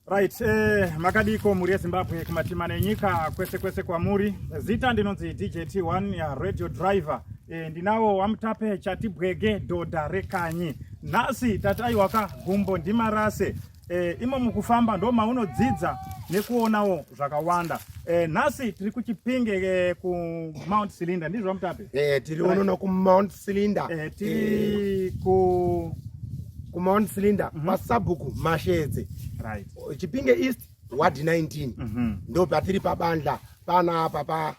Right, eh, makadiko mhuri yeZimbabwe kumatima nenyika kwese kwese kwamuri. Zita ndinonzi DJ T1 ya Radio Driver. Eh, ndinawo waMutape Chatibwege dhodha rekanyi. Nhasi tati aiwaka gumbo ndimarase. Eh, imo mukufamba ndo maunodzidza nekuonawo zvakawanda. Eh, nhasi tiri kuChipinge eh, ku Mount Cylinder ndizvo waMutape? Eh, tiri unono ku Mount Cylinder. Eh, tiri eh, ku ku Mount Cylinder mm -hmm. pasabhuku Mashedze. Right. Chipinge East Ward 19. Mm -hmm. Ndo patiri pabandla panapa pa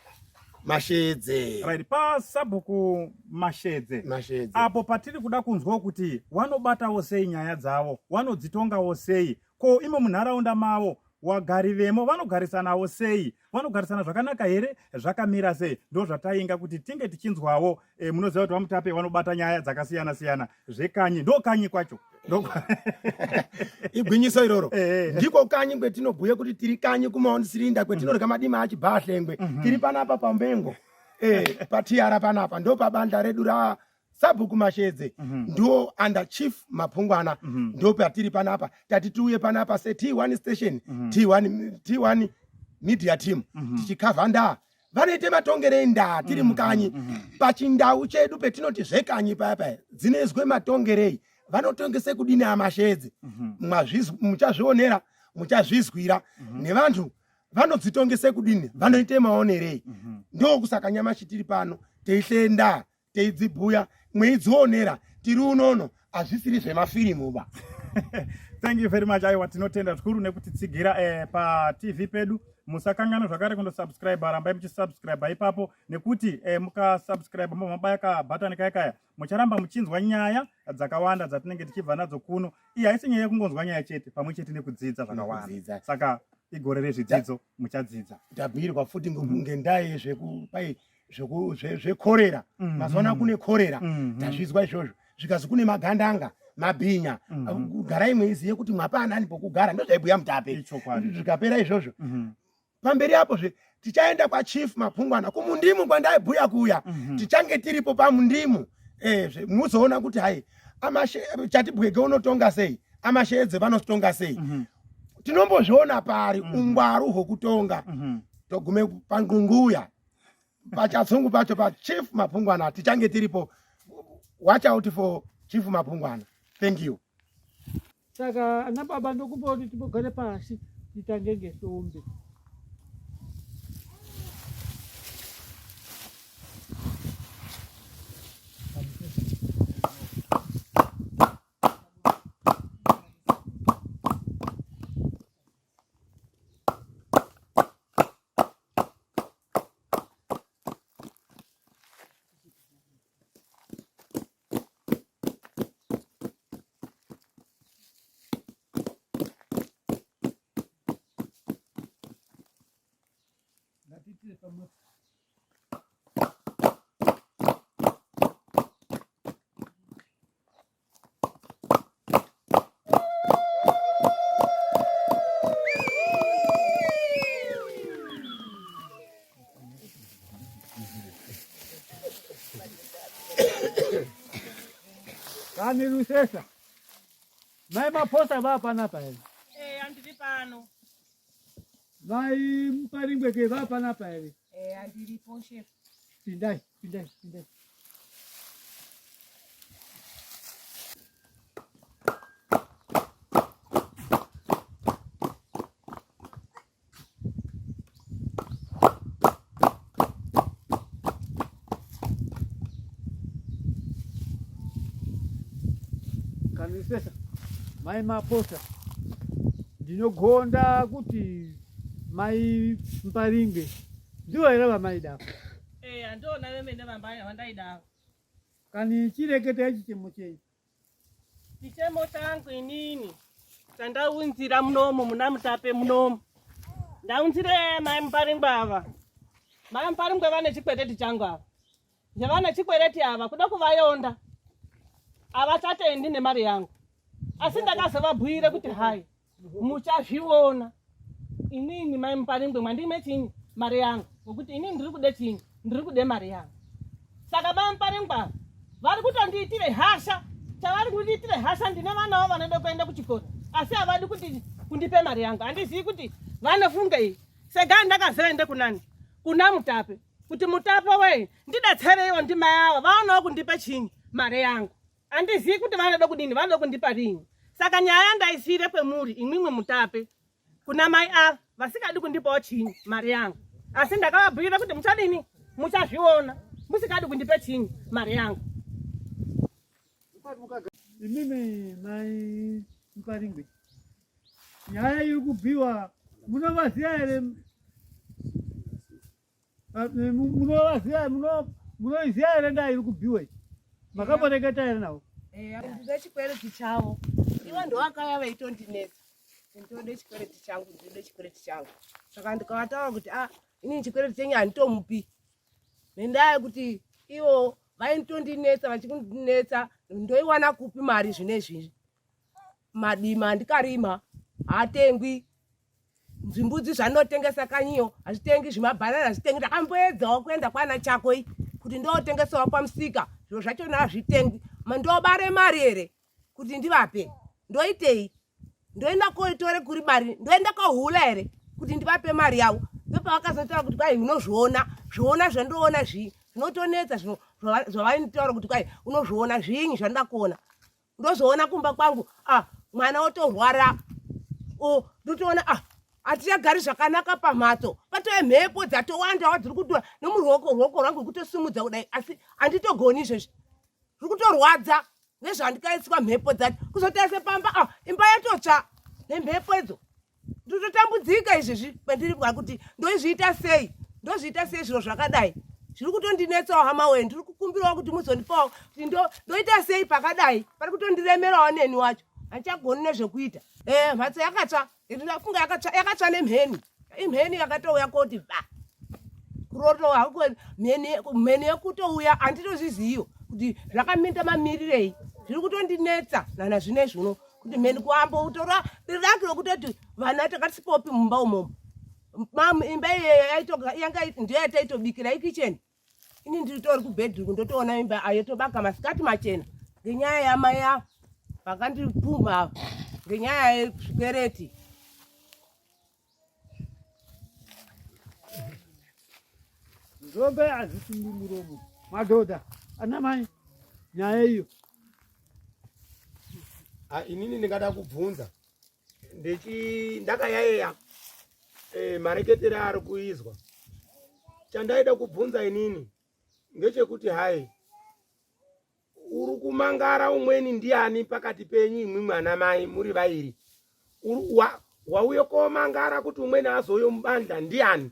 Mashedze. Right, pasabhuku Mashedze. Mashedze. Apo patiri kuda kunzwa kuti wanobatawo sei nyaya dzavo, wanodzitongawo sei, ko imo munharaunda mavo wagari vemo vanogarisanawo sei, vanogarisana zvakanaka here, zvakamira sei? Ndo zvatainga kuti tinge tichinzwawo. E, munoziva kuti vaMutape vanobata nyaya dzakasiyana siyana zvekanyi, ndo kanyi kwacho. Igwinyiso iroro. Ndiko kanyi kwetinobhuya kuti tiri kanyi kuMount Cylinder kwetinorya madima achibhahlengwe. Tiri panapa pambengo patiara panapa ndo pabandla redu ra Sabhuku Mashedze. Ndo under Chief Mapungwana. Ndo patiri panapa. Tati tiuye panapa se T1 station. T1 T1 media team. Tichikavha ndaa vanoite matongerei ndaa tiri mukanyi. Pachindau chedu petinoti zvekanyi paya paya dzinoizwe matongerei, vanotongese kudini aMashedze? Muchazvionera, muchazvizwira nevantu vanodzitongese kudini, vanoite maonerei. Ndokusaka nyamashi tiri pano teihlenda, teidzibhuya, mweidzionera tiri unono, hazvisiri zvemafirimu ba. Thank you very much. Aiwa, tinotenda zvikuru nekutitsigira paTV pedu. Musakanganwa zvakare kundosubscribe, rambai muchisubscribe ipapo nekuti mukasubscribe mobaya kabhatani kaya kaya mucharamba muchinzwa nyaya dzakawanda dzatinenge tichibva nadzo kuno. Iyi haisi nyaya yekungonzwa nyaya chete, pamwe chete nekudzidza zvakawanda. Saka igore rezvidzidzo, muchadzidza. Tabhuyirwa futi ngendaa yezvekupai zvekorera. Mazuva ano kune korera, tazvizwa izvozvo, zvikazi kune magandanga, mabhinya. Garai mweiziye kuti mwapanani pokugara, ndozvaibhuya Mutape. Ichokwadi. Zvikapera izvozvo, pamberi apozve tichaenda kwaChief Mapungwana kumundimu kwandaibhuya kuya. Tichange tiripo pamundimu, muzoona kuti hai Chatibwege unotonga sei, aMashedze vanotonga sei. Tinombozviona pari ungwaru hwokutonga. Togume pangunguya pachatsungu pacho paChief Mapungwana, tichange tiripo. Watch out for Chief Mapungwana. Thank you. Saka ana baba, ndokupa kuti timbogare pasi titange ngesombe. Ngatiitire pamwepo. Kani Rusesa, mai Maphosa vapanapa here? Eya, ndiri pano. Mai Muparingweke vapanapa here? Eya, ndiripo chef. Pindai, pindai, pindai. Kanisesa, mai Maphosa, ndinogonda kuti mai Mparingwe ndivo here vamaida? Eya, ndona vemene vandaidavo. Kani chireketai chichemo chenyu. Chichemo changu inini chandaunzira munomu muna Mutape munomu, ndaunzire mai Muparingwe ava. Mai Muparingwe vane chikwereti changu ava. Zvevane chikwereti ava, kuda kuvayonda, havachatendi nemari yangu, asi ndakazovabhuire kuti hai, muchazviona inini mai Muparingwe mwandime chinyi mari yangu, ngokuti inini ndiri kude chinyi, ndiri kude mari yangu. Saka mai Muparingwe ava vari kutondiitire hasha. Chavari kundiitire hasha, ndine vanawo vanoda kuenda kuchikoro, asi havadi kuti kundipe mari yangu. Handizivi kuti vanofungei. Sega ndakazoende kunani? Kuna Mutape. Kuti Mutape wee ndidetsereiwo ndimai ava vaonawo kundipa chinyi mari yangu. Handizivi kuti vanoda kudini, vanoda kundipa rini. Saka nyaya ndaisiire kwemuri imwimwi Mutape kuna mai ava vasikadi kundipawo chinyi mari yangu. Asi ndakavabhuyira kuti muchadini, muchazviona musikadi kundipa chinyi mari yangu. Imimi mai Muparingwe, nyaya iri kubhiwa munovaziva here? Munovaziva, munoiziva here ndaa iri kubhiwa iyi? Makamboreketa here navo? Ndine chikwereti chavo, ivo ndovakauya veitondinetsa ndinode chikwereti changu, ndinode chikwereti changu. Saka ndikavataura kuti ah, inini chikwereti chenyu handitomupi nendaa yekuti ivo vaitondinetsa vachikundinetsa, ndoiwana kupi mari zvinezvi? Madima andikarima haatengwi, zvimbudzi zvandinotengesa kanyiyo hazvitengi, zvimabhanana hazvitengi. Ndakamboedzawo kuenda kwana Chakoi kuti ndotengesawo pamusika, zviro zvachona hazvitengwi. Ndobare mari here kuti ndivape? Ndoitei? Ndoenda koitore kuri mari? Ndoenda kohula here kuti ndivape mari yavo? Ndopavakazotaura kuti kwai unozviona, zviona zvandoona zvii zvinotonetsa, zvavaitaura kuti kwai unozviona zviinyi zvanoda kuona. Ndozoona kumba kwangu ah, mwana otorwara, ndotoona ah, hatichagari zvakanaka pamhatso, patove mhepo dzatowandawo dziri kutura nomuruoko, ruoko rwangu rikutosimudza kudai, asi handitogoni izvezvi, riri kutorwadza nezvandikaiswa mhepo dzacho. Kuzotarisa pamba ah, imba yatotsva nemhepo idzo. Ndototambudzika izvezvi kwandiri kuti ndoizviita sei, ndozviita sei zviro zvakadai zviri kutondinetsawo hama wee. Ndiri kukumbirawo kuti muzondipawo kuti ndoita sei pakadai, pari kutondiremerawo neni wacho handichagoni nezvekuita. Mhatso yakatsva, ndinofunga yakatsva, yakatsva nemheni, imheni yakatouya koti ba kurotowa mheni yekutouya handitozviziyo kuti zvakaminda mamirirei. Zviri kutondinetsa nana zvinezvi uno kuti mheni kuambo utora raki rokutoti vana takatisipopi mumba umomo. Imba iyeyo yanga ndiyo yataitobikira ikicheni, ini ndiritori kubedroom ndotoona imba ayo tobaka masikati machena ngenyaya yamai avo vakandipumha avo ngenyaya yezvikwereti. Nzombe hadzisungi muromo, madhodha ana mai, nyaya iyo. Inini ndingada kubvunza ndichi ndakayayeya mareketere ari kuizwa. Chandaida kubvunza inini ngechekuti hai, uri kumangara umweni ndiani pakati penyu imwimwi ana mai muri vairi? Wauye komangara kuti umweni azouye mubandla ndiani?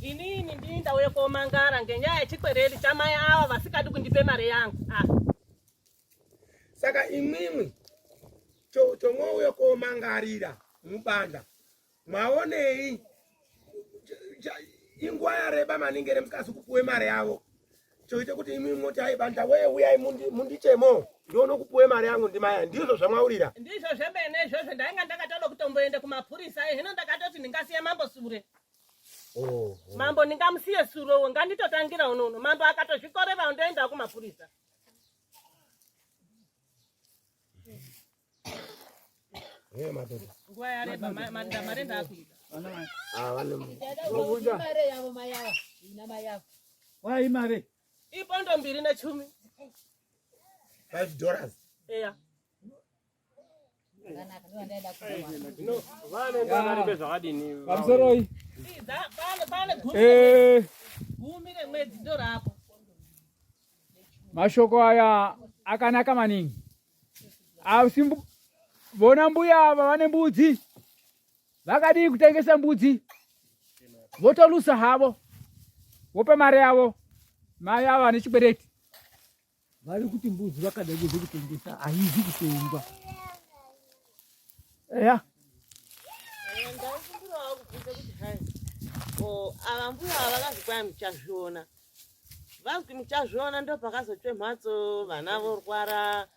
Inini ndini ndauye komangara ngenyaya yechikwereti chamai ava vasikadi kundipe mari yangu. Saka imwimwi chomwouye komangarira mubandla mwaonei? Inguva yareba maningi here musikazi kupuwe mari yavo choite kuti imwi moti hai bandla wee uyai mundichemo ndione kupuwe mari yangu ndimaya? Ndizvo zvamwaurira? Ndizvo zvemene izvozvo. Ndainga ndakatoda kutomboenda kumapurisa, hino ndakatoti ndingasiye mambo sure. Mambo ndingamusiye sure, uwo nganditotangira unono. Mambo akatozvikorera ndoendawo kumapurisa. Nguva yareba, mare ndaakuida. Mare yavo mai ava, ina mai ava. Wai mare? Ipondo mbiri nechumi. $5. Eya. Pamusoroi. Pane 10 remwedzi ndorapo. Mashoko aya akanaka maningi. Asi vona mbuya ava vane mbudzi, vakadii kutengesa mbudzi votolusa havo vopa mari yavo mai ava vane chikwereti? Vari kuti mbudzi vakada kuze kutengesa haizi kutengwa. Eya. Ndaikumbirawo kubvunza kuti hai, ava mbuya ava vakazi kwai muchazviona, vazwi muchazviona, ndo pakazotsve mhatso vana vorwara.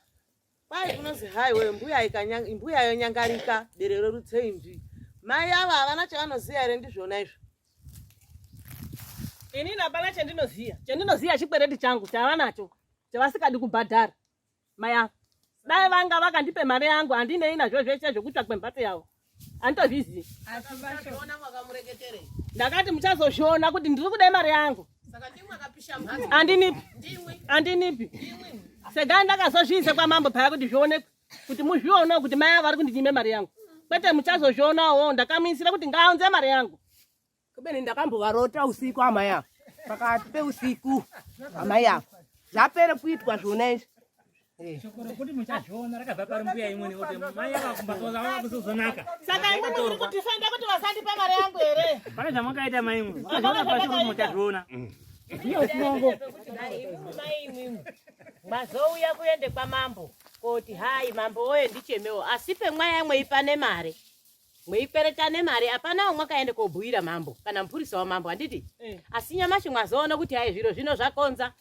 Kwai kunozi hai we mbuya mbuya yonyangarika bere rorutseimvi. Mai ava havana chavanoziva here ndizvona izvo? Inini hapana chandinoziva, chandinoziva chikwereti changu chavanacho chavasikadi kubhadhara mai ava. Dai vanga vakandipe mari yangu handinei nazvo zvese zvekutsva kwemhatso yavo. Handitozvizivi. Ndakati muchazozviona kuti ndiri kuda mari yangu. Andinipi. Andinipi. Segai ndakazozviisa kwamambo paya kuti zvionekwe kuti muzvionewo kuti mai ava vari kundinyime mari yangu. Kwete muchazozvionawo ndakamuisira kuti ngaaunze mari yangu. Kubeni ndakambovarota usiku amai ava pakati peusiku amai ava zvapere kuitwa zvona izvi. Eh. Shoko rokuti muchazviona rakabva pari mbuya imweni kuti mai ava kumbatso vava kuzozonaka. Saka imwe muri kutifenda kuti vasandipa mari yangu here? Pane zvamakaita mai imwe. Muchazviona pasi kuti muchazviona. Mazouya kuende kwamambo koti hai mambo woye ndichemewo asi pemwaya mweipa nemare mweikwereta nemari apana umwe akaende kobhuira mambo kana mupurisa wamambo handiti eh. asi nyamashi mwazoona kuti hai zviro zvino zvakonza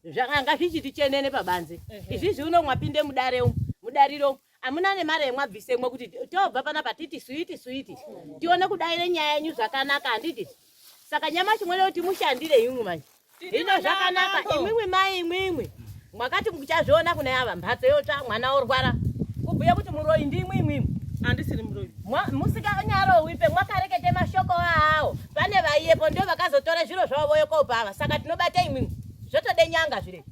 zvakanga zvichiti chenene pabanze izvizvi uno mwapinde mudare umu mudariro umu amuna nemari yemwabvisemwo kuti tobva panapa titi suiti suiti tione kudaire nyaya yenyu zvakanaka handiti saka nyamashi mwene kuti mushandire imwi manje Hino zvakanaka imwimwi mai imwimwi mwakati muchazviona kune ava mhatso yotsva mwana orwara kubhuya kuti muroyi ndimwi imwimwi andisiri muroyi musikanyarowipe mwakarekete mashoko awo pane vaiyepo ndio vakazotora zviro zvavo voyo kopa ava saka tinobata imwimwi zvotode nyanga zvire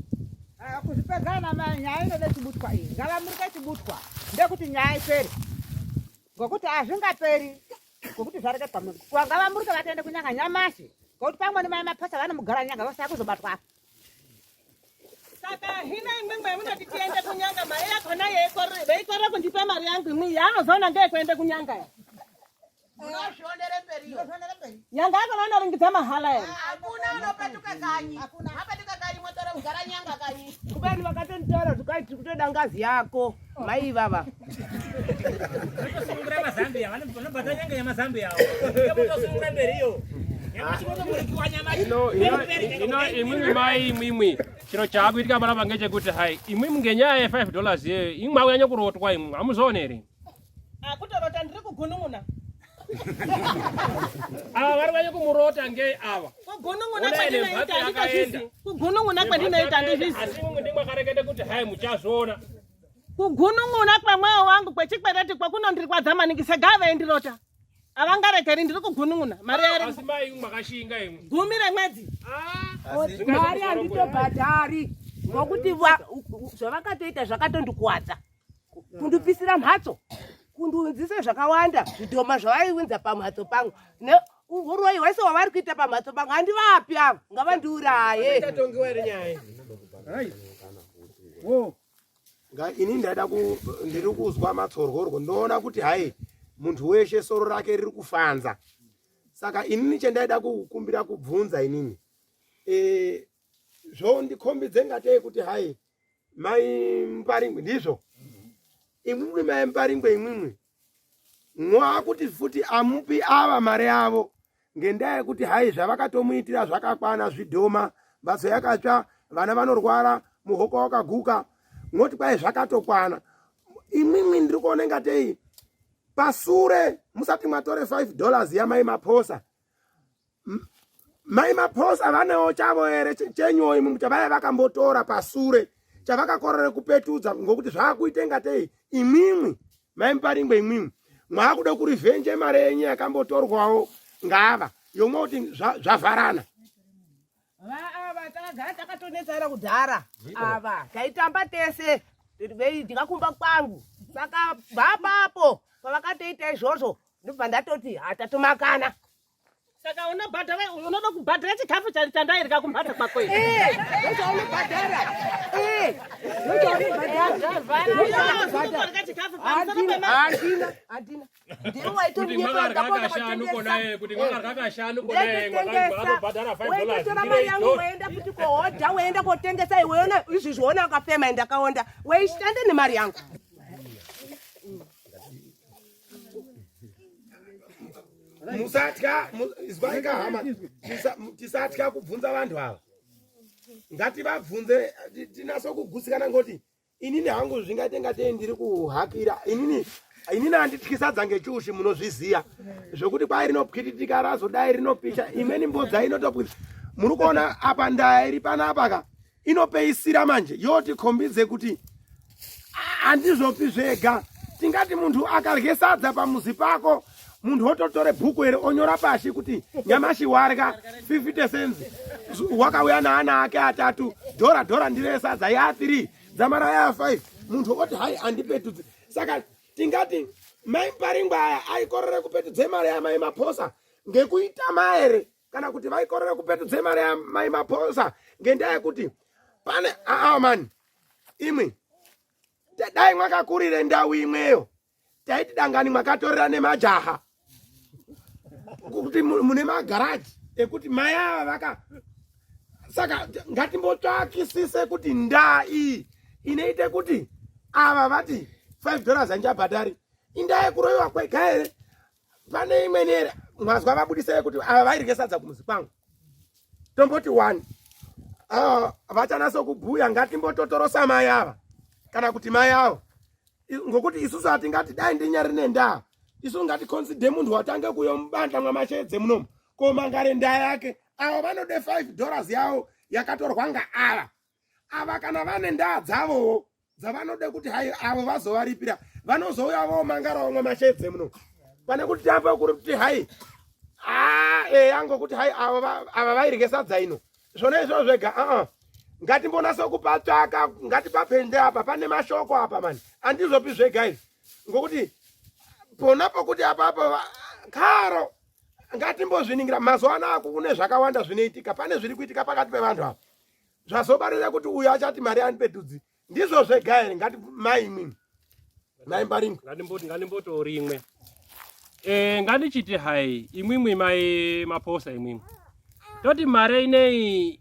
ah, kuzvipedzana mai nyaya inode chibutwa iyi ngavamurike chibutwa ndekuti nyaya ipere ngokuti hazvingaperi ngokuti zvareketwa ngavamurike vatoende kunyanga nyamashi ngokuti pamweni mai mapasa vanomugara nyanga vasaya kuzobatwa apa saka hino imwimwe munoti tiende kunyanga mari yakona veikorera kundipa mari yangu imwi yaanozoona ngeyekuende kunyanga ya Unozvionere mberiyo. Nyanga yako inoringidza mahala here? Hakuna unopetuka kanyi. Hakuna. Mapetuka kanyi motora kugara nyanga kanyi. Kubeni vakatonditora zvikai kutoda ngazi yako mai ivava. Vanotosunungura maZambia, vanobhadhara nyanga yemaZambia avo. Votosunungura mberiyo. Ino imwimwi mai imwimwi chiro chaakuitika panapa ngechekuti hai imwimwi ngenyaya ye 5 dollars iyoyo imwi makunyanya kurotwa imwi hamuzoone here? Akutorota ndiri kugunun'una. Ava vari vanye kumurota ngei ava? Kugunun'una kwandinoita handitozvizi. Kugunun'una kwandinoita handizvizi. Asi imwimwi ndimwe makareketa kuti hai muchazviona. Kugunun'una kwemwoyo wangu kwechikwereti kwakunondirwadza maningi segave ndirota. Avangarekeri ndiri kugunun'una mari yari. Asi mai imwe makashinga imwe. Gumi remwedzi. Ah, mari handitobhadhari ngokuti zvavakatoita zvakatondikuwadza. kundipisira mhatso kundiunzisa zvakawanda zvidhoma zvavaiunza pamhatso pangu uroyi hwese hwavari kuita pamhatso pangu handivapi ava ngavandiuraye ini ndaida ndiri kuzwa matsorworwo ndoona kuti hai munhu weshe soro rake riri kufanza saka inini chendaida kukumbira kubvunza inini e, zvondikhombidze ngatei kuti hai mai Muparingwe ndizvo imwimwi mai Muparingwe imwimwi mwakuti futi amupi ava mari yavo ngendaa yekuti hai zvavakatomuitira zvakakwana zvidhoma mbatso yakatsva vana vanorwara muhoko wakaguka mwoti kwai zvakatokwana imwimwi ndiri kuona ingatei pasure musati mwatore 5 dollars yamai Maphosa Mai Maphosa vanewo chavo here chenyuwo imwe chavaya vakambotora pasure chavakakorere kupetudza ngokuti zvaakuita ingatei imwimwi mai Muparingwe imwimwi mwaakuda kurivhenje mari yenyu yakambotorwawo ngava yomwe kuti zvavharana ava takagara takatonetsana kudhara ava taitamba tese ndikakumba kwangu saka bvapapo pavakatoita izvozvo ndobva ndatoti hatatomakana saka unobhadhara unoda kubhadhara chikafu chandairya kumhatso kwako eh, ndochaunobhadhara eh, ndochaunobhadhara handina ndiwe waitonyepawaitotora mari yangu weienda futi kohodha weienda kotengesa iweona izvi zviona ukafema ndakaonda weishanda nemari yangu Musatya, izwai ka hama, tisatya kubvunza vanhu ava. Ngativabvunze tinaso kugutsikana ngoti inini hangu zvingaite ngatei ndiri kuhakira inini inini handityisa dzange chiushi munozviziya zvekuti kwai rinopwititika razodai rinopisha imweni mbodza inotopwita muri kuona apa ndaya iri panapa ka inopeisira manje yotikhombidze kuti Handizvopi zvega. Tingati muntu akarye sadza pamuzi pako, munhu ototore bhuku here onyora pashi kuti nyamashi warya 50 cents, wakauya naana ake atatu, dhora dhora ndire sadza ya 3 dzamara ya 5, munhu oti hai andipetudze. Saka tingati mai Mparingwa aya aikorere kupetudze mari yamai Maphosa ngekuitama here, kana kuti vaikorere kupetudze mari yamai Maphosa ngendaa yekuti pane aa mani imwi dai mwakakurire ndau imweyo taiti dangani mwakatorera nemajaha kuti mune magaraji ekuti mai ava vaka saka ngatimbotsvakisise kuti ndaa iyi inoite kuti ava vati 5 dollars handichabhadhari indaa yekuroyiwa kwega here pane imweni here mwazwa vabudisa yekuti ava vairye sadza kumuzi kwangu tomboti one ah, vachanatso kubhuya ngatimbototorosa mai ava kana kuti mai avo ngokuti isusu hatingati dai ndinyari nendaa isu ngaticonsider munhu watange kuyo mubandla mwamashedze munomu komangare ndaa yake avo vanode 5 dollars yavo yakatorwa ngaava ava kana vane ndaa dzavowo dzavanode kuti hai avo vazovaripira vanozouya vomangarawo mwamashedze muno pane kuti tambe kuri kuti hai ah, eya ngokuti hai avo ava vairye sadza ino zvona izvo zvega aa ngatimbonase kupatsvaka ngatipapende apa pane mashoko apa mani andizvopi zvega izvi ngokuti pona pokuti apapo karo ngatimbozviningira mazuva anaa kune zvakawanda zvinoitika pane zviri kuitika pakati pevanhu ava zvazobarira kuti uyu achati mari anipetudzi ndizvo zvega here ngati mai imwimwi mai mbarimwe ngatimboti ngatimbotorimwe eh ngandichiti hai imwimwi mai maposa imwimwi toti mari inei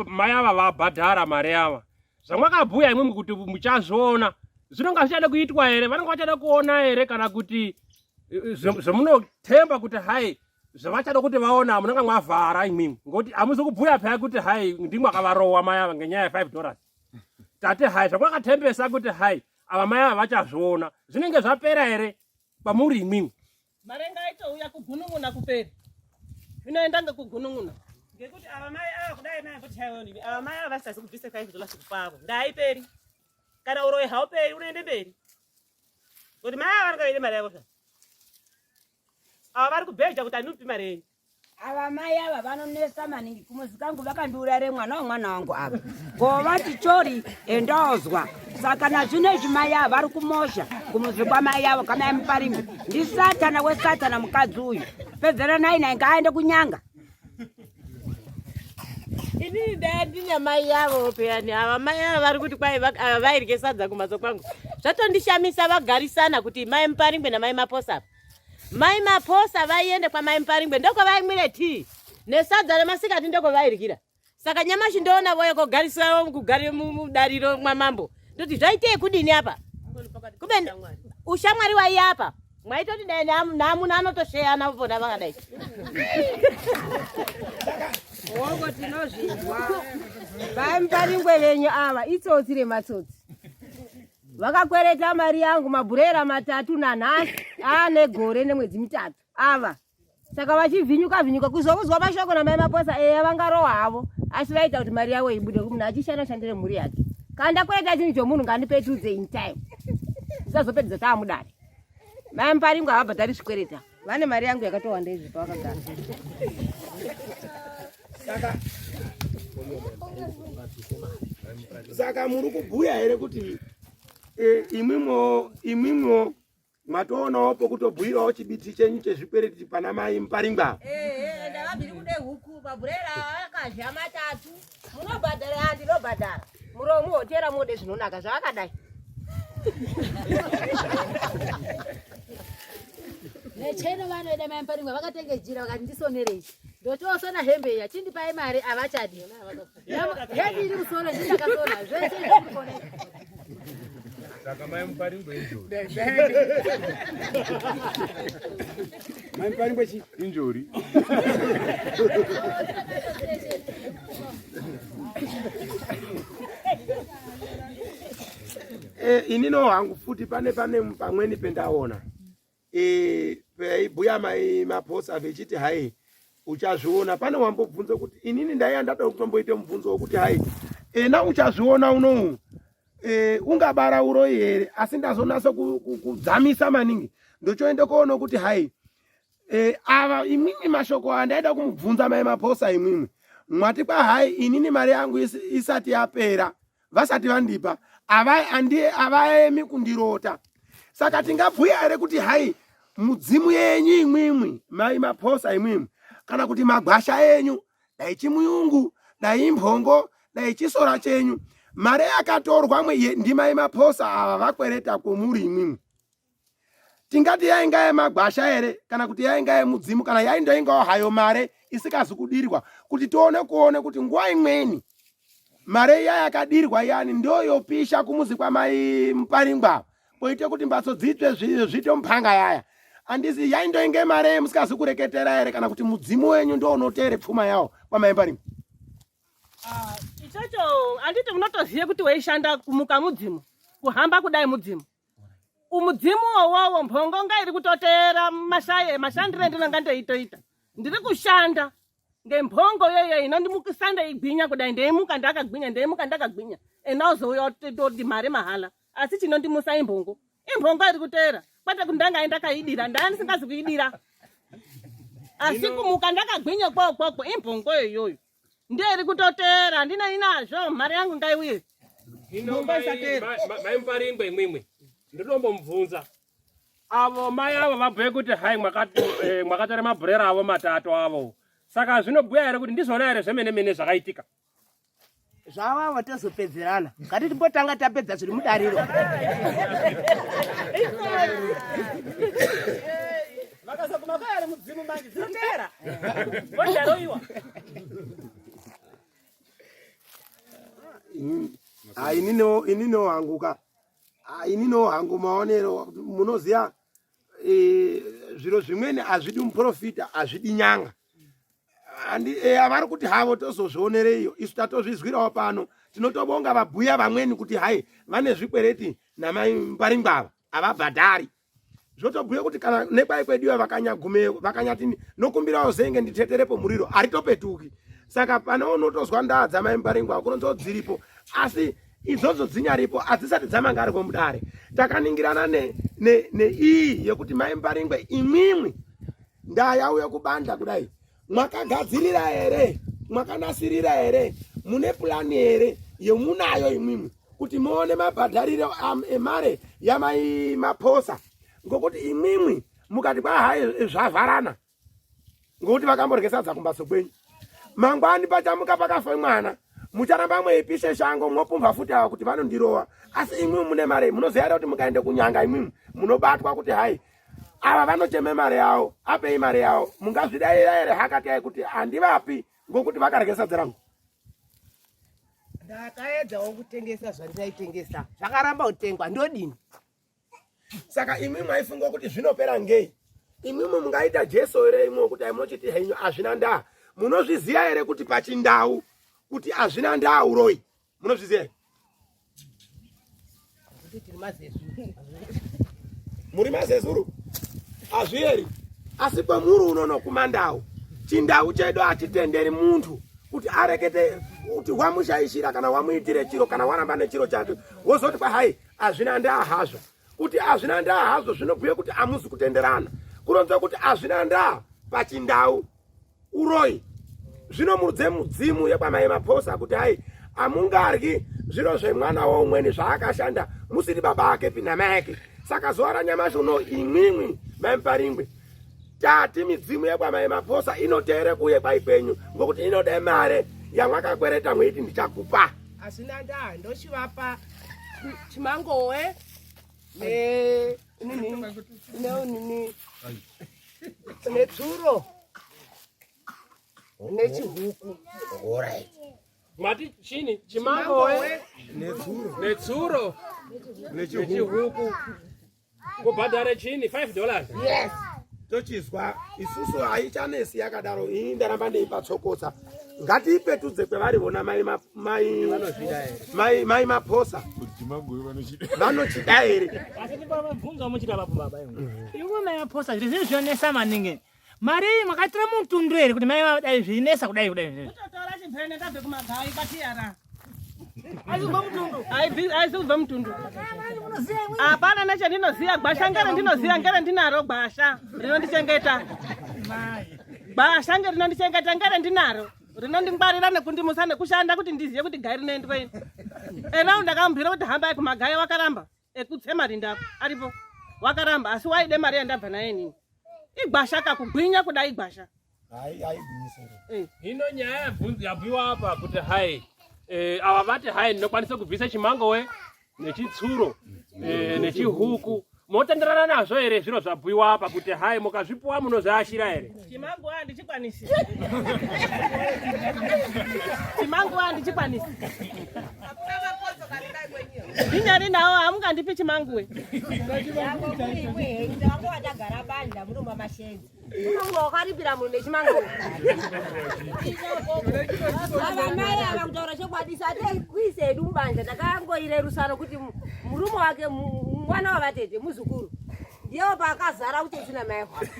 mai ava vabhadhara mari ava zvamwakabhuya imwimwi kuti muchazviona zvinonga zvichada kuitwa here vanonga vachada kuona here kana kuti eh, zvamunothemba kuti hai zvavachada kuti vaona munonga mwavhara imwimwi ngokuti hamuzi kubhuya phaya kuti hai ndimwe akavarowa mai ava ngenyaya ye5 dollars tate hai zvakwakathembesa kuti hai ava mai ava vachazviona zvinenge zvapera here kwamuri imwimwi mare ngaitouya kugunun'una kuperi zvinoenda ngekugunun'una ngekuti ava mai ava kudai mai vochaioni ava mai ava vasitazi kubvisa 5 dollars kupavo ndaaiperi kana uroyi hauperi unoende mberi kuti mai ava vanenge vaine mari yavo zva ava vari kubheja kuti andimupi mari yenyu ava mai ava vanonetsa maningi kumuzi kangu vakandiurayire mwana womwana wangu ava ngovati chori endozwa saka nazvino izvi mai ava vari kumosha kumuzi kwamai avo kamai muparimwe ndisatana wesatana mukadzi uyu pedzeranai naye ngaaende kunyanga inini dai ndine mai yavo peyani ava mai ava vari kuti kwai ava vairye sadza kumhatso kwangu zvatondishamisa vagarisana kuti mai muparingwe namai maposa apa mai maposa vaiende kwamai muparingwe ndokwavaimwire tii nesadza remasikati ndokwavairyira saka nyamashi ndoona voye kogariswa kugare mudariro mwamambo ndoti zvaitei kudini apa kube ushamwari waiya apa mwaitoti dai naamuna anotosheyana vona vakadai Hongo tinozvinzwa. Vamuparingwe venyu ava itsotsi rematsotsi. Vakakwereta mari yangu mabhurera matatu nanhasi aane gore nemwedzi mitatu ava. Saka vachivhinyuka vhinyuka kuzokuzwa mashoko namai Maposa eya vangarohwa havo asi vaita kuti mari yavo ibude munhu achishanda shandire mhuri yake. Kana ndakwereta chinhu chomunhu ngandipetudze in time. Tisazopedza taamudare. Mai Muparingwa havabhadhari zvikwereta. Vane mari yangu yakatowanda izvi pavakagara. Saka saka muri kubhuya here kuti e, imwimwo imwimwo matoonawo pokutobhuyirawo chibiti chenyu chezvikwereti pana mai Muparingwa? Ehe, ndavabiri kude huku mabhurera akadya matatu. Munobhadhara ndinobhadhara. Muromo muhotera mode zvinonaka zvakadai. Necheno vanoida mai Muparingwa vakatenge jira vakati ndisonerei. Ndochosona hembe iya chindipai mari avachadi. Hembe iri kusona ndini ndakasona zvese zviri kuona. Saka mai Muparingwa injori. Mai Muparingwa chi? Injori. Eh, inino hangu futi pane pane pamweni pendaona eh, peibhuya mai Maphosa vechiti hai uchazviona pane wambobvunza kuti inini ndaiya ndada kutomboita mubvunzo wekuti hai ena uchazviona unowu e, ungabara uroyi here asi ndazonasa kudzamisa maningi ndochoenda koona kuti hai e, ava imwimwi mashoko andaida kumubvunza mai maphosa imwimwi mwati kwahai inini mari yangu isati yapera vasati vandipa avaemi kundirota saka tingabhuya here kuti hai mudzimu yenyu imwimwi mai maphosa imwimwi kana kuti magwasha enyu dai chimuyungu dai imphongo dai chisora chenyu mari yakatorwa ndimai maphosa ava vakwereta kwomuri imwimwi tingati yainga yemagwasha here kana kuti yainga yemudzimu kana yaindoingawo hayo mare isikazi kudirwa kuti tione kuone kuti nguva imweni mare iya yakadirwa iyani ndoyopisha kumuzi kwamai muparingwa poite kuti mbatso dzitsve zviite mupanga yaya andisi yaindoinge mare musikazi kureketera here kana kuti mudzimu wenyu ndo unoteere pfuma yawo kwamai muparingwa ah, ichocho anditi munotozive kuti weishanda kumuka mudzimu kuhamba kudai mudzimu umudzimu wowowo mphongo nga iri kutoteera mashaye mashandire ndinonga ndeitoita ndiri kushanda ngemphongo yoyo inondimukisa ndeigwinya kudai ndeimuka ndakagwinya ndeimuka ndakagwinya ena ozouya toti mare mahala asi chinondimusa imphongo imphongo iri kuteera kwete kuti ndanga ndakaidira ndaa ndisingazi kuidira asi kumuka ndakagwinya kwokwokwo imphongo iyoyo ndiyo iri kutoteera handina inazvo mari yangu ngaiuye Hino mai Muparingwe imwimwi ndinombomubvunza avo mai avo vabhuye kuti hai eh, mwakatora mabhurera avo matatu avo saka zvinobhuya here kuti ndizvona here zvemene mene zvakaitika zvavavo tozopedzerana ngati timbotanga tapedza zviri mudariro vakazoguma kwayari mudzimu manje dzinoteera vodaroiwa Ah, ininiwo ininiwo hangu ka ah, ininiwo hangu maonero munoziva eh, zviro zvimweni hazvidi muprofita hazvidi nyanga eh, avari kuti havo tozozvionereiyo isu tatozvizwirawo pano tinotobonga vabhuya vamweni kuti hai vane zvikwereti namai mbaringwava havabhadhari zvotobhuya kuti kana nekwai kweduyo vakanyagumeyo vakanyati nokumbirawo zenge nditeterepo muriro haritopetuki saka pane unotozwa ndaa dzamai mbaringwa kunonzo dziripo asi idzodzo dzinyaripo hadzisati dzamangarwe mudare takaningirana neiyi ne, ne yekuti mai mbaringwe imwimwi ndaa yauya kubandla kudai mwakagadzirira here mwakanasirira here mune pulani here yemunayo imwimwi kuti muone mabhadhariro emare yamai maphosa ngokuti imwimwi mukati kwahai zvavharana ngokuti vakamborye sadza kumbatso kwenyu mangwani pachamuka pakafa mwana mucharamba mweipishe shango mwopumbwa futi ava kuti vanondirowa asi imwimwi mune mare munoziva here kuti mukaende kunyanga imwimwi munobatwa kuti hai ava vanocheme mare yavo apei mare yavo mungazvidaira here hakati kuti handivapi ngokuti vakarye sadza rangu ndakaedzawo kutengesa zvandaitengesa zvakaramba kutengwa ndodini saka imwi maifunga kuti zvinopera ngei imwimwi mungaita jesu here imwe kuti aimunochiti henyu hazvina ndaa munozviziva here kuti pachindau kuti hazvina ndaa uroyi munozviziva here muri mazezuru hazvieri asi kwemuri unono kumandau chindau chedu hachitenderi muntu kuti arekete kuti wamushaishira kana wamuitire chiro kana waramba nechiro chake wozoti kwahai hazvina ndaa hazvo kuti hazvina ndaa hazvo zvinobhuya kuti hamuzi kutenderana kuronza kuti hazvina ndaa pachindau uroyi zvinomurudze mudzimu yekwamai maphosa kuti hai amungaryi zviro zvemwana woumweni zvaakashanda musiri baba ake pinamai ake saka zuva ranyamashi uno imwimwi mai muparingwe tati midzimu yekwamai maphosa inoteere kuuye kwai kwenyu ngokuti inoda mare yamwakakwereta mweiti ndichakupa hazvina ndaa ndochivapa chimangowe ne netsuro nechihuku Alright. Mati chini chimangowe netsuro netsuro nechihuku kubhadhare chini 5 dollars yes tochizwa isusu haichanesi yakadaro ini ndaramba ndeipatsokotsa ngatiipetudze kwevari vona mai mai mai mai maphosa vanochida here asi ndibvunza muchida papo baba iwe mai maphosa zviro zvinhu zvinonesa maningi mari iyi makaitira mutundu here kuti mai vadai zvinesa kudai kudai kutotora chimhene ndabve kumagayi kwatiyara Aisi kubva mutundu. Hapana nechandinoziva gwasha ngere ndinoziva ngere ndinaro gwasha rinondichengeta. Gwasha ngere rinondichengeta ngere ndinaro rinondingwarira nekundimusa nekushanda kuti ndizive kuti gai rinoendwa ini. Ena ndakamubhira kuti hambai kumagaya wakaramba ekutse mari ndako aripo wakaramba asi waide mari yandabva naye inini. Igwasha kakugwinya kuda igwasha. Eh. Hino nyaya yabhuiwa apa kuti hai eh, ava vati hai ndinokwanisa kubvisa chimango we nechitsuro eh, nechihuku motenderana nazvo here zviro zvabhuiwa apa kuti hai mukazvipuwa munozviashira here? Chimango handichikwanisi. Chimango handichikwanisi. Ndinyari nawo hamungandipi chimanguwe. Watagara banda munomwa mashenzi. Unonga wakaripira munhu nechimango. Ava mai ava kutaura chokwadi sati hedu mubanja takangoirerusana kuti murume wake mwana wavatete muzukuru ndiyewo paakazara utsotsi namai hwake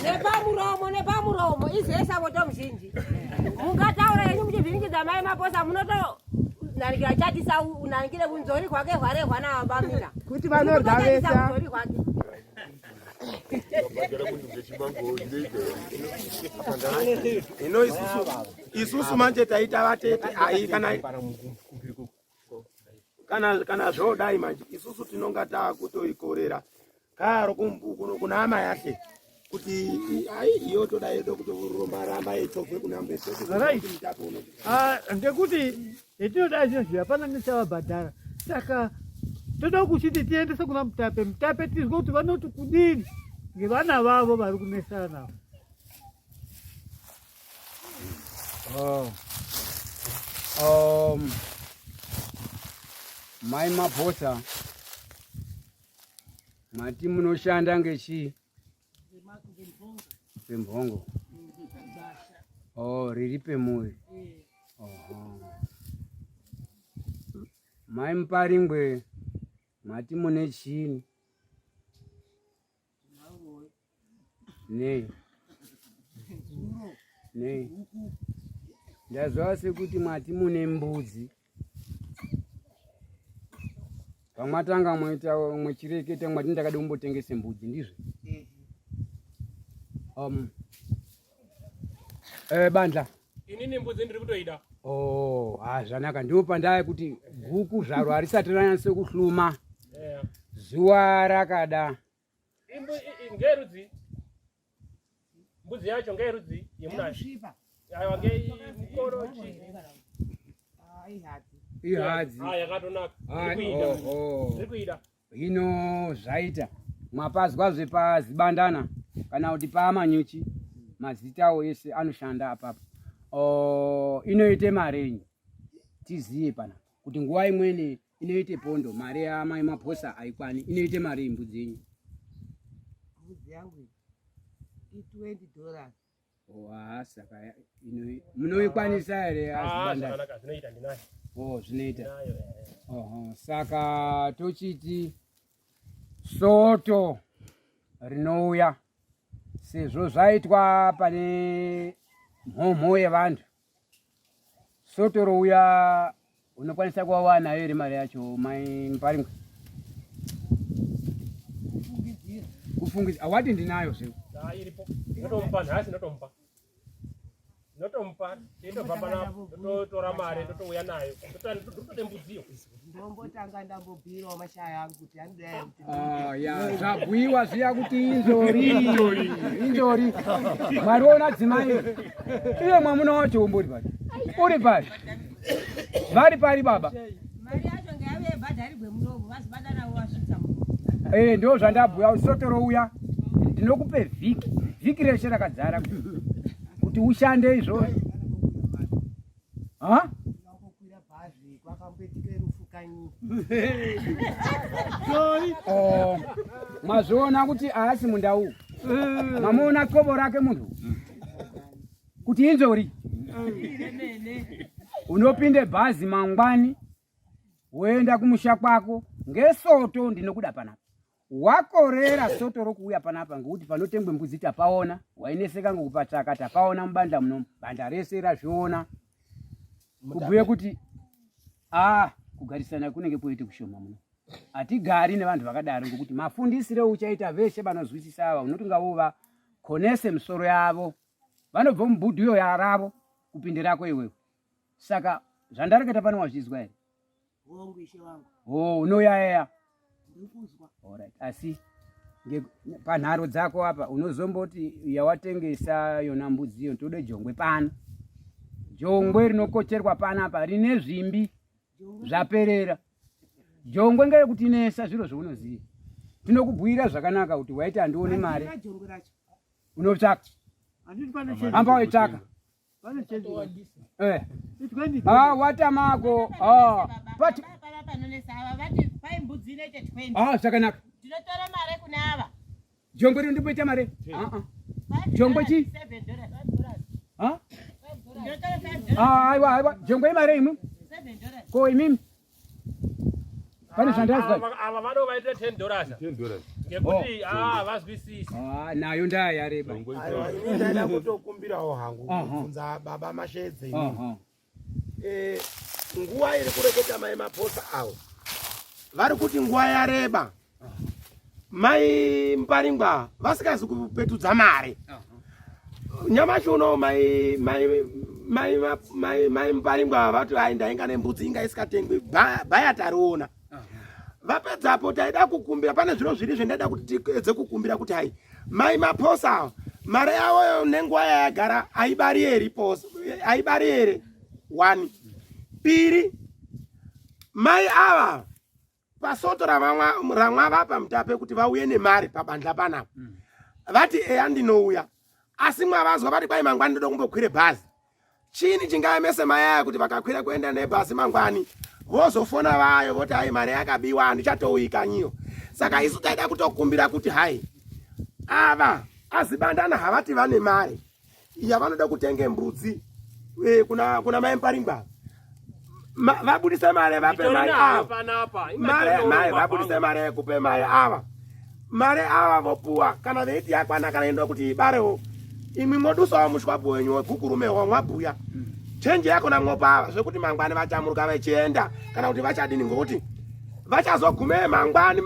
nepamuromo nepamuromo izesa moto muzhinji mungataura henyu muchivhiringidza mai maposa munoto nanikira chatisa unanikire unzori hwake hwarehwa navabamira kuti vanorya vese unzori hwake Ino isusu isusu manje taita vatete ai kana kana kana zvodai manje isusu tinonga takutoikorera karo kuna hama yake kuti ai iyo toda yedo kutoromba ramba yechovhe kuna mbeso Right. Ah, ngekuti hetinoda izvozvi hapana nechavabhadhara saka toda kuchiti tiendese kuna mutape mutape tizwe kuti vanoti kudini ngevana vavo vari kunesana navo Oh. Mai Maphosa mati munoshanda ngechii? Ngemhongo. Oh, riri pemuri. Oho. Mai Muparingwe mati mune chii? Nei? Nei? Ndazwa sekuti mati mune mbudzi. Pamwatanga mwaita mwechireketa mwati ndakada kumbotengese mbudzi ndizvo? Bandla. Inini mbudzi ndiri kutoida. Oh, ah zvanaka ndipo pandaya kuti guku zvaro harisati ranyatso kuhluma. Yeah. Zuva rakada. Imbu ngerudzi. Mbudzi yacho ngerudzi yemunayo. Aiwa ngeikoro chi. Ihadzi. Ah yakatonaka. Ah, Ndiri kuida. oh, oh. Ndiri kuida. Hino zvaita mwapazwa zvepazibandana kana kuti paamanyuchi mazita awo ese anoshanda apapo. Oh, inoite marenyi tiziye pana kuti nguva imweni inoite pondo mari yamai Maphosa haikwani inoite mari mbudzi yenyu. Mbudzi yangu iyi i $20. Oh, ah, saka munoikwanisa here Ah, azibandana? zvakanaka zvinoita ndinayo. Oh, zvinoita. Ndinayo. eh. Oho, saka tochiti soto rinouya sezvo zvaitwa pane mhomho yevantu soto rouya unokwanisa kuva wanayo here mari yacho mai Muparingwe? Kufungidzira awati ndinayo zve Ah, iripo. Ndotomupa nhasi ndotomupa. Ndotomupa, ndotobva panapa, ndototora mari ndotouya nayo. Ndotode mbudziyo. Ndombotanga ndambobhirawo mashaya angu kuti anoda kuti Ah, ya zvabhuiwa zviya kuti inzori inzori mwariona dzimai iye mwamuna wacho umbori pari uri pari vari pari baba mari yacho ngaive ibhadharirwe munomu vazibata navo vasvitsa munomu Eh, ndo zvandabhuya usotoro uya ndinokupe vhiki vhiki reshe rakadzara kuti ushande izvozvo ha Kukwira bhazi kwakamboitika rufu kanyi. Oh, mwazviona kuti haasi mundau mamuona qobo rake munhu kuti inzori unopinde bhazi mangwani woenda kumusha kwako ngesoto ndinokuda panapa wakorera soto rokuuya panapa ngekuti panotengwe mbudzi tapaona waineseka ngekupatsvaka tapaona mubandla munomu bandla rese razviona kubhuye kuti Ah, kugarisana kunenge kwoite kushoma muno. Hatigari nevanhu vakadaro ngokuti mafundisire uchaita veshe vanozwisisa ava unoti ngavova konese misoro yavo vanobva mubhudhu iyo yaravo kupinde rako iwewe. Saka zvandareketa pano wazvizwa here? Hongu ishe wangu. Oh, unoyaeya. Ndiri kuzwa. Alright. Asi panharo dzako apa unozomboti yawatengesa yona mbudzi iyo tode jongwe pano. Jongwe rinokocherwa panapa rine zvimbi zvaperera. Jongwe ngerekutinesa zviro zvaunoziva. Tinokubhuira zvakanaka kuti waiti handione mari. Jongwe racho. Unotsvaka. Amba waitsvaka. Eh. Ah, watamako. Ah, but Ah, zvakanaka. Tinotora mare kune ava. Jongwe rino ndimboita mare. Ah ah. Jongwe chi? Ah? Ah, aiwa aiwa. Jongwe imare imwe. Ko imimi? Pane zvandazwa. Ava vado vaite 10 dollars. 10 dollars. Ngekuti ah vazwisisi. Ah, nayo ndaa yareba. Aiwa, ini ndaida kutokumbirawo hangu kubvunza baba Mashedze ini. Eh, nguva iri kureketa mai Maphosa avo vari kuti nguva yareba mai Muparingwa vasikazi kupetudza mari nyamashi uno mai mai mai mai mai Muparingwa vati hai ndainga nembudzi inga isikatengwi bhaya tariona vapedzapo taida kukumbira pane zviro zviri zvendaida kuti tiedze kukumbira kuti hai mai Maphosa ava mari yavo nenguva yayagara haibari here posa haibari here one piri mai ava pasoto ramwavapa mutape kuti vauye nemari pabandla panapa vati eya ndinouya asi mwavazwa vati kwai mangwani ndoda kumbokwire bhazi chini chingaemese mai aya kuti vakakwira kuenda nebhazi mangwani vozofona vayo voti hai mari yakabiwa handichatouyi kanyiyo saka isu taida kutokumbira kuti hai ava azibandana havati vane mari yavanoda kutenge mbudzi eh, kuna, kuna mai Muparingwa vabudise mari vape mai ava mari mai vabudise mari yekupe mai ava mari ava vopuwa kana veiti yakwana kana inoda kuti ibarewo imwi modusawo mushwapu wenyu wegukurume wamwabhuya chenje yakona mwopa ava zvekuti mangwani vachamuruka vechienda kana kuti vachadini ngokuti vachazogume mangwani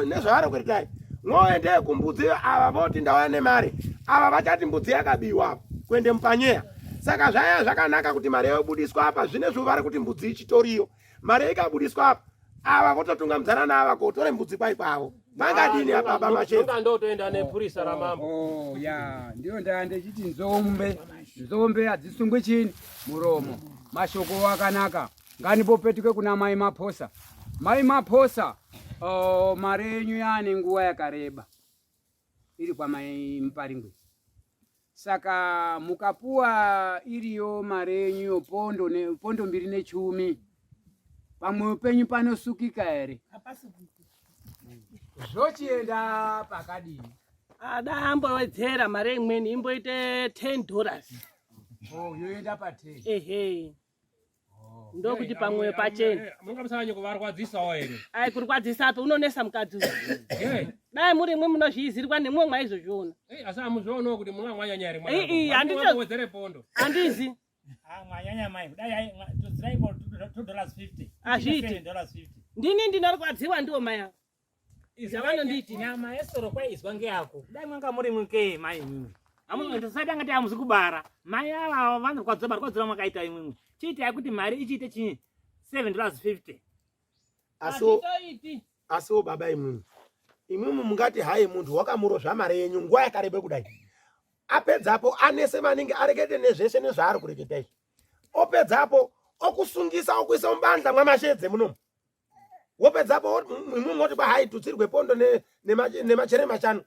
nezvavari kuitai mwoendee kumbudzi ava voti ndauya nemari ava vachati mbudzi yakabiwa kuende mupanyeya saka zvaya zvakanaka kuti mari yobudiswa apa zvine zvo vari kuti mbudzi ichitoriyo mari ikabudiswa apa ava vototungamdzana naava kotore mbudzi kwai kwavo vangadini apa baba Mashedza ndotoenda nepurisa ramambo oh ya ndiyo ndaa ndechiti nzombe nzombe hadzisungwi chini muromo mashoko akanaka nganipopetuke kuna mai Maphosa mai Maphosa oh, mari yenyu yaane nguva yakareba iri kwamai Muparingwe saka mukapuwa iriyo mari yenyu pondo, ne, pondo mbiri nechumi pamwoyo penyu panosukika here zvochienda pakadini ada ambowedzera mari imweni imboite 10 dollars oh, yoenda pa 10 ehe ndokuti pamwoyo pachena munga musanyanya kuvarwadzisawo here ai kurwadzisapi unonesa mukadzi uyu dai muri imwe munozviizirwa nemumwe mwaizozviona asi amuzvionawo kuti munga mwanyanya here Ii, handito- wedzere pondo handizi Ah, mwanyanya mai kudai tudziraipo 2 dollars 50 Hazviiti. 7 dollars 50 ndini ndinorwadziwa ndiwo mai ava zvavanondiiti nyama yesoro kwaizwa ngeyako kudai mwanga muri mukee mai imwimwi amutisati angati amuzi kubara mai ava vanorwadziwa marwadziro amwakaita imwimwi chiitai kuti mari ichiite chii 7 dollars 50 asiwo asiwo baba imwimwi imwimwi mungati hai muntu wakamurozva mari yenyu nguva yakareba kudai apedzapo anese maningi arekete nezveshe nezvaari kureketa izvi opedzapo okusungisa okuisa mubandla mwamashedze munomu wopedzapo imwimwi moti kwahai tutsirwe pondo nemachere machano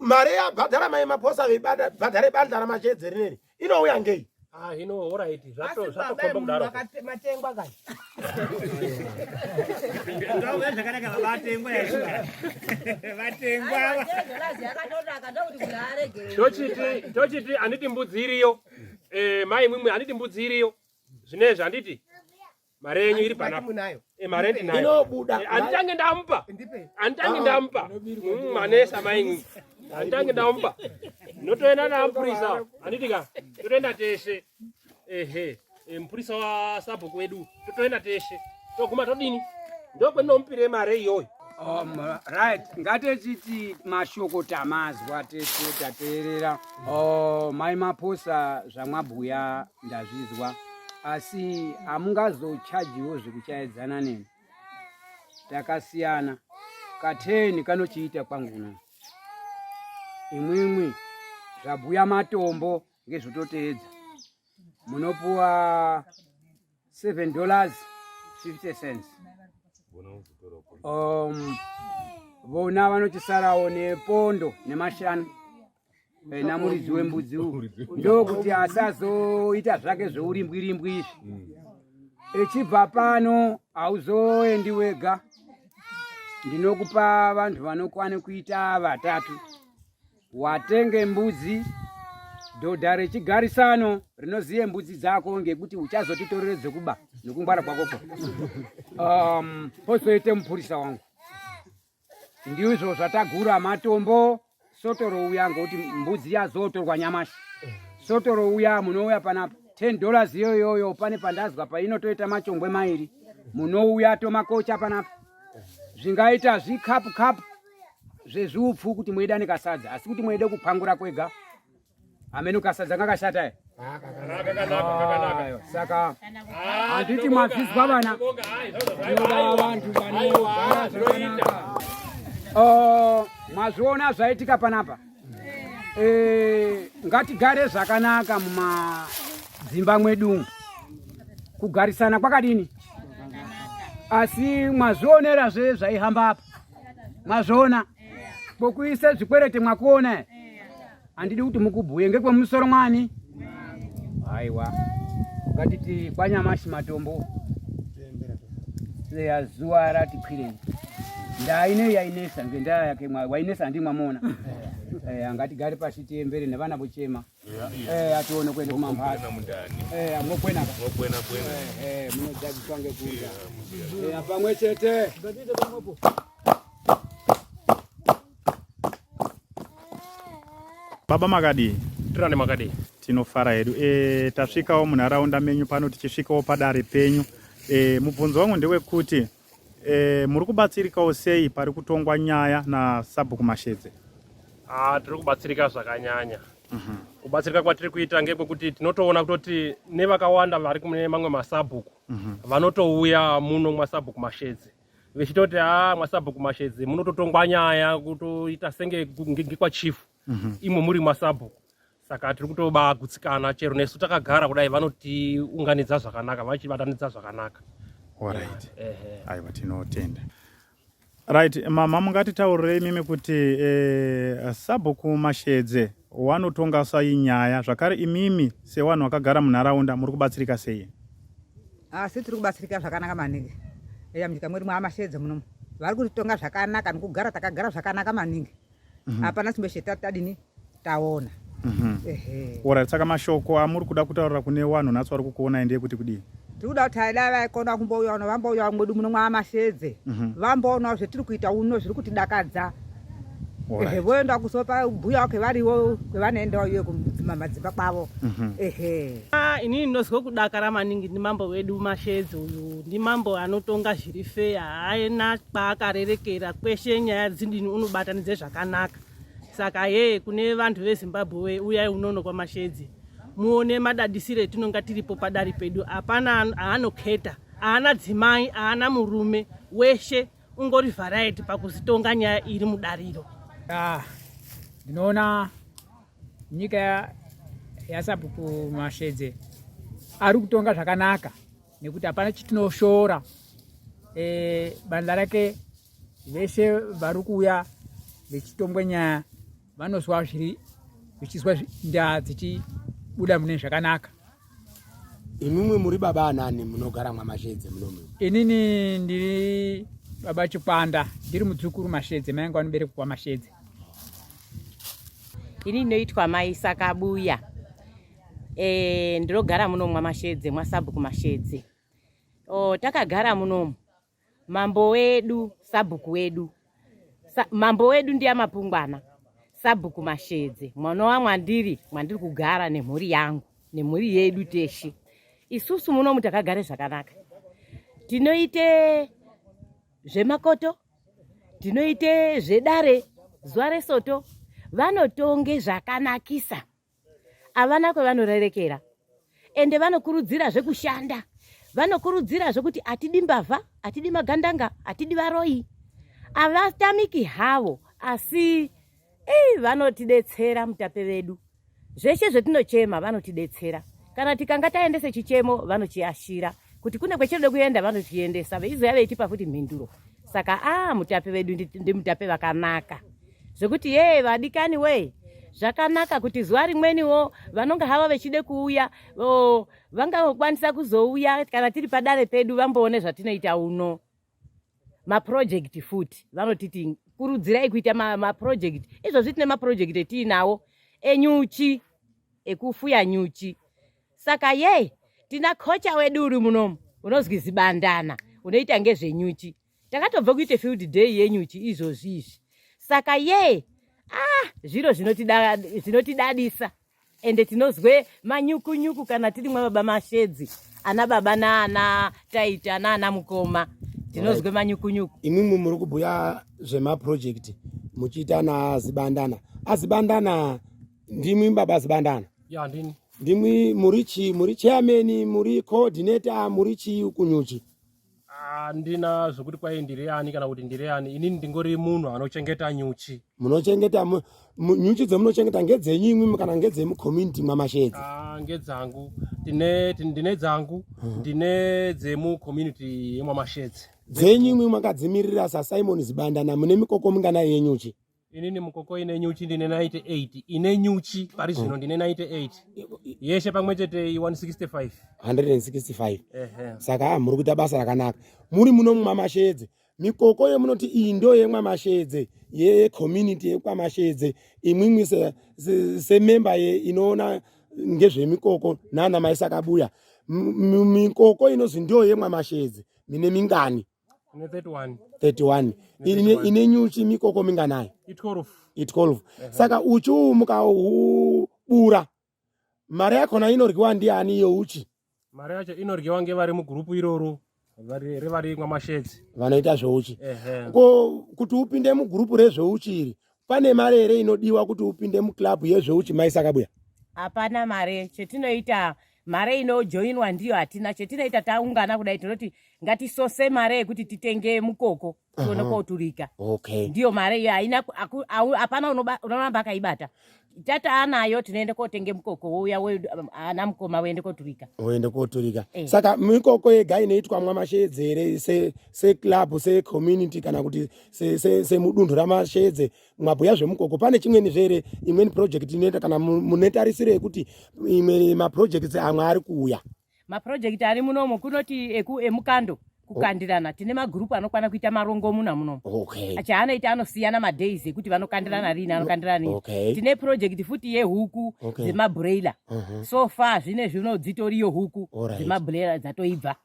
mari yabhadhara mai Maphosa veibhadhare bandla ramashedze rineri inouya ngei ah hino alright zvatokomba kudaro matengwa kani Ndauya zvakanaka vatengwa vatengwa tochiti tochiti handiti mbudzi iriyo eh, mai imwimwi handiti mbudzi iriyo zvinezvi handiti mari yenyu iri panapa Eh, mari ndinayo Inobuda. Eh, handitange ndamupa handitange ndamupa manesa mai imwimwi handitange ndamupa notoenda namupurisa handiti ka totoenda teshe ehe e, mupurisa wasabhuku wedu totoenda teshe toguma todini ndokwendomupire mare iyoyo Um, right ngatechiti mashoko tamazwa tese tateerera oh, mai maphosa zvamwabhuya ndazvizwa asi hamungazochajiwo zvekuchaidzana neni takasiyana kateni kanochiita kwangu kuno imwimwi zvabhuya matombo ngezvototeedza munopuwa 7 dollars 50 cents um, vona vanochisarawo nepondo nemashanu eh, namuridzi wembudzi uyu ndokuti asazoita zvake zveurimbwirimbwi izvi mm. echibva pano hauzoendi wega ndinokupa vanhu vanokwana kuita vatatu watenge mbudzi dhodha rechigarisano rinoziye mbudzi dzako ngekuti uchazotitorere dzekuba nekungwara kwakoko um, pozoite mupurisa wangu ndizvo zvatagura matombo soto rouya ngokuti mbudzi yazotorwa nyamashi soto rouya munouya panapa 10 dollars iyoyoyo pane pandazwa painotoita machongwe mairi munouya tomakocha panapa zvingaita zvikapu kapu zvezviupfu kuti muida nekasadza asi kuti muide kupangura kwega hameno kasadza kakashata e saka handiti mwazvizwa vana tinoda vantu vanogara zvakanaka oh, mwazviona zvaitika panapa eh, ngatigare zvakanaka mumadzimba mwedu kugarisana kwakadini asi mwazvionera zve zvaihamba apa mwazviona kwokuisa zvikwereti mwakuona handidi kuti mukubhuye ngekwemusoro mwani aiwa ngatiti kwanyamashi matombo leya zuva rati kwirei ndaa ineyi yainesa ngendaa yake wainesa handi mwamona eh, ngatigare pashi tiembere nevana vochema Eh, atione kuenda kumamhatso eh, mokwena mokwena kwena eh, munodzadziswa ngekunda eh, pamwe chete Baba makadii? Tirane makadii? Tinofara hedu. E, tasvikawo munharaunda menyu pano tichisvikawo padare penyu. E, mubvunzo wangu ndewekuti e, muri kubatsirikawo sei pari kutongwa nyaya nasabhuku Mashedze? Ah, tiri kubatsirika zvakanyanya. Mm -hmm. Kubatsirika kwatiri kuita ngekwekuti tinotoona kutoti nevakawanda vari kune mamwe masabhuku mm -hmm. vanotouya muno mwasabhuku Mashedze vechitoti haa mwasabhuku Mashedze munototongwa nyaya kutoita senge ngekwachifu mm -hmm. imwe muri mwasabhuku saka tiri kutobagutsikana chero nesu takagara kudai vanotiunganidza zvakanaka vachibatanidza zvakanaka Alright. Aiwa tinotenda. Right, mama mungatitaurirei imimi kuti eh, sabhuku Mashedze wanotonga sei nyaya zvakare imimi sevanhu vakagara munharaunda muri kubatsirika sei? Asi tiri kubatsirika zvakanaka maningi. Eya munyika mwedu mwaMashedze munomu vari kutitonga zvakanaka nekugara takagara zvakanaka maningi. Mhm. Hapana chimwe chetadini taona. Mhm. Ehe. Alright, saka mashoko amuri kuda kutaurira kune vanhu nhasi vari kukuonai ndeyekuti kudii? Tiri kuda kuti dai vaikona kumbouya uno vambouya mwedu muno mwaMashedze mhm. vamboonawo zvetiri kuita uno zviri kutidakadza. Ehe, voenda kusopa bhuya kwevariwo kwevanoendawo iye kumadzimba kwavo. Mhm. Ehe. Ah, inini ndinozwa kudakara maningi ndimambo wedu Mashedze uyu ndimambo anotonga zviri feya haana kwaakarerekera kweshe nyaya dzidini unobatanidze zvakanaka saka yee kune vantu vezimbabwe we uyai unono kwamashedzi muone madadisiro etinonga tiripo padari pedu hapana aanoketa haana dzimai haana murume weshe ungori variety pakuzitonga nyaya iri mudariro ah, ndinoona nyika yasabhuku mashedze ari kutonga zvakanaka nekuti hapana chitinoshora e, bandla rake vese vari kuuya vechitongwa nyaya vanozwa zviri vechizwa ndaa dzichibuda mune zvakanaka imwimwi muri baba anani munogara mwamashedze munomu inini ndiri baba chikwanda ndiri mudzukuru mashedze mai angu anoberekwa kwamashedze ini inoitwa mai sakabuya e, ndinogara muno mwamashedze mwasabhuku mashedze o, takagara munomu mambo wedu sabhuku wedu Sa, mambo wedu ndiya mapungwana sabhuku mashedze mwana wamwandiri mwandiri kugara nemhuri yangu nemhuri yedu teshe Isusu munomu takagare zvakanaka, tinoite zvemakoto, tinoite zvedare zuva resoto, vanotonge zvakanakisa, havana kwevanorerekera, ende vanokurudzira zvekushanda, vanokurudzira zvekuti hatidi mbavha, hatidi magandanga, hatidi varoyi, havatamiki havo, asi ei vanotidetsera mutape vedu. Zveshe zvetinochema vanotidetsera. Kana tikanga taendese chichemo vanochiashira. Kuti kune kwechinoda kuenda vanotiendesa veizouya veitipa futi mhinduro. Saka a mutape vedu ndimutape vakanaka. Zvekuti yee vadikani wee zvakanaka kuti zuva rimweniwo vanonga havo vechide kuuya vangakwanisa kuzouya kana tiri padare pedu vamboone zvatinoita uno. Maproject futi vanotiti kurudzirai kuita maproject ma izvozvi tine maproject etiinawo enyuchi ekufuya nyuchi. Saka yei tina kocha wedu uri munomu unozwi Zibandana unoita ngezvenyuchi. Takatobva kuite field day yenyuchi izvozvi izvi. Saka yei zviro zvinotidadisa ende tinozwe manyukunyuku kana tiri mwababa Mashedzi, ana baba naana taita naana mukoma, tinozwe manyukunyuku. Imwimwi muri kubhuya zvemaproject muchiita naZibandana. AZibandana ndimwi baba Zibandana? Ya, ndini. Ndimwi muri chii? Muri chairman, muri coordinator, muri chii kunyuchi? Handina zvokuti kwai ndiri ani kana kuti ndiri ani, inini ndingori munhu anochengeta nyuchi. Munochengeta nyuchi dzemunochengeta ngedzenyu imwimwi kana ngedzemucommunity mwaMashedzi? Ngedzangu, ndine dzangu, ndine dzemucommunity yemwaMashedzi. Dzenyu imwi makadzimirira saSimon Zibandana, mune mikoko minganai yenyuchi? Inini mukoko ine nyuchi ndine 98 ine nyuchi pari zvino, ndine 98 yeshe pamwe chete 165. 165. Ehe. Saka muri kuita basa rakanaka muri muno mwaMashedze. Mikoko yemunoti iyi ndo yemwaMashedze, yecommunity yekwaMashedze, imwimwi sememba inoona ngezvemikoko nana maisakabuya, mikoko inozwi ndo yemwaMashedze mine mingani? Ine 31. 31. Ine nyuchi mikoko minganai? I12. I12. Saka uchi uwu mukahubura, mari yakona inoryiwa ndiani yeuchi? Mari yacho inoryiwa ngevari mugurupu iroro revari mwaMashedzi vanoita zveuchi. Ehe. Ko kuti upinde mugurupu rezveuchi iri, pane mari here inodiwa kuti upinde muclub yezveuchi, maisakabuya? Hapana mare. Chetinoita, mare inojoinwa ndiyo hatina. Chetinoita, taungana kudai tinoti ngatisose mare yekuti titenge mukoko tione koturika. Ndiyo mare iyo haina hapana unoramba akaibata. Tata anayo, tinoende kotenge mukoko, wouya ana mukoma woende koturika. Woende koturika. Eh. Saka mikoko yega inoitwa mwaMashedze here seclub, secommunity, kana kuti semudunhu raMashedze? Mwabhuya zvemukoko, pane chimweni zvere, imweni project inoita kana mune tarisiro yekuti imwe maprojects amwe ari kuuya? Maproject ari munomu kunoti emukando, kukandirana. Tine magurupu anokwana kuita marongomuna munomu. Chaanoita anosiyana madays ekuti vanokandirana rini, anokandirana rini. Tine project futi yehuku dzemabroiler. So far zvine zvino dzitoriyo huku dzemabroiler dzatoibva.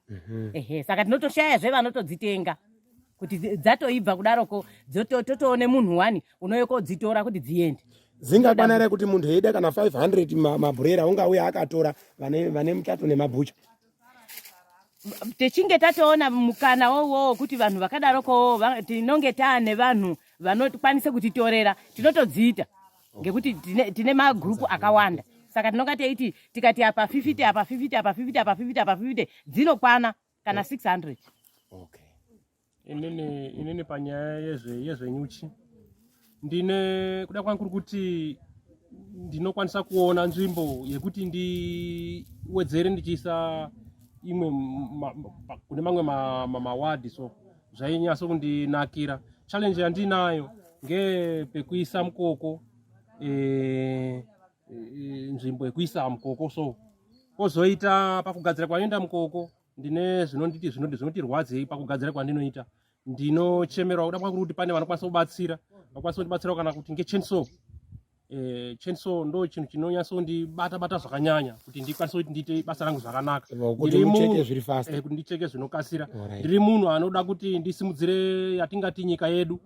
Ehe, saka tinotoshayazve vanotodzitenga kuti dzatoibva kudaroko, totoone munhu wani unouya kodzitora kuti dziende. Dzingakwana here kuti munhu eida kana 500 mabhurera ungauya akatora vane muchato nemabhucha? Tichinge tatoona mukana wowowo kuti vanhu vakadaroko, tinonge taane vanhu vanokwanisa kutitorera, tinotodziita ngekuti tine magurupu akawanda. Saka tinonga teiti tikati apa 50, apa 50, apa 50, apa 50, apa 50, dzinokwana kana 600. Inini panyaya yezvenyuchi ndine kuda kwangu kuri kuti ndinokwanisa kuona nzvimbo yekuti ndiwedzere ndichiisa imwe kune mamwe mawadhi, so zvainyatso kundinakira. Challenge yandinayo ngepekuisa mukoko, nzvimbo yekuisa mukoko, so kozoita pakugadzira kwanoenda mukoko, ndine zvinonditi zvinotirwadzei pakugadzira kwandinoita. Ndinochemerwa kuda kwakuri kuti pane vanokwanisa kubatsira, vakwanisa kundibatsirawo kana kuti ngechainsaw. Chainsaw ndo chinhu chinonyatsondibata bata zvakanyanya kuti ndikwanise kuti ndiite basa rangu zvakanaka. Kuti mucheke zviri fast. Kuti ndicheke zvinokasira. Ndiri munhu anoda kuti ndisimudzire yatingati nyika yedu.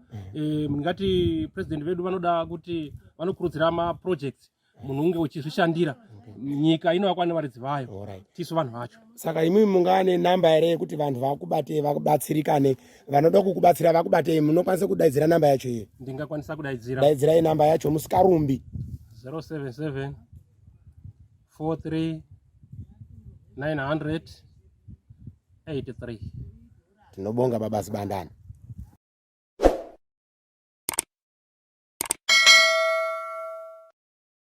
Ndingati president vedu vanoda kuti vanokurudzira maprojects. Munhu unge uchizvishandira. Nyika inovakwa nevaridzi vayo, tisu vanhu vacho. Saka imimi mungava nenamba here yekuti vanhu vakubatei, vakubatsirikane, vanoda kukubatsira vakubatei, munokwanisa kudaidzira namba yacho iyo? Ndingakwanisa kudaidzira. Daidzirai namba yacho musikarumbi. 077 43 900 83. Tinobonga baba Zibandana.